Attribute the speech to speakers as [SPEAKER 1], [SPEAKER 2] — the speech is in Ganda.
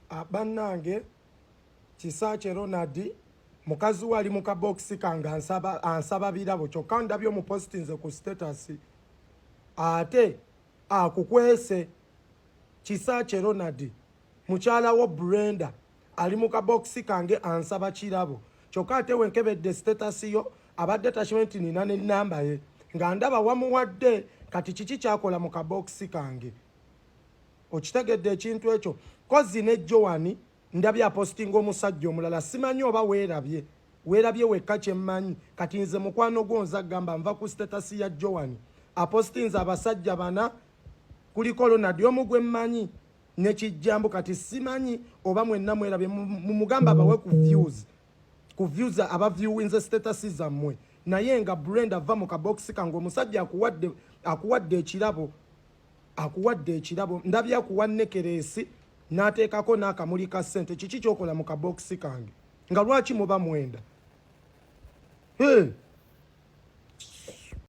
[SPEAKER 1] Ah, bannange Kisaakye Ronald mukazi we ali mu kabokisi kange ansaba, ansaba birabo kyokka ndabye omupositinze ku status ate akukwese. Kisaakye Ronald mukyala wo Brenda ali mu kabokisi kange ansaba kirabo kyokka ate wenkebedde status yo abadde takimanyi nti nina n'ennamba ye nga ndaba wamuwadde kati kiki kyakola mu kabokisi kange? Okitegedde ekintu ekyo? Kozi ne Joan ndabye apostinga omusajja omulala, simanyi oba weerabye, weerabye wekka kyemmanyi. Kati nze mukwano gwo nza gamba nva ku status ya Joan apostinze abasajja bana, kuliko Ronald omu gwe mmanyi ne Kijjambu. Kati simanyi oba mwenna mwerabye, mumugamba abawe ku views, ku views aba viewinze status zammwe. Naye nga Brenda va mu kabokisi kange, omusajja akuwadde, akuwadde ekirabo, akuwadde ekirabo, ndabye akuwa nekereesi n'ateekako n'akamuli ka ssente. Kiki kyokola mu kabokisi kange? Nga lwaki muba mwenda? Hey!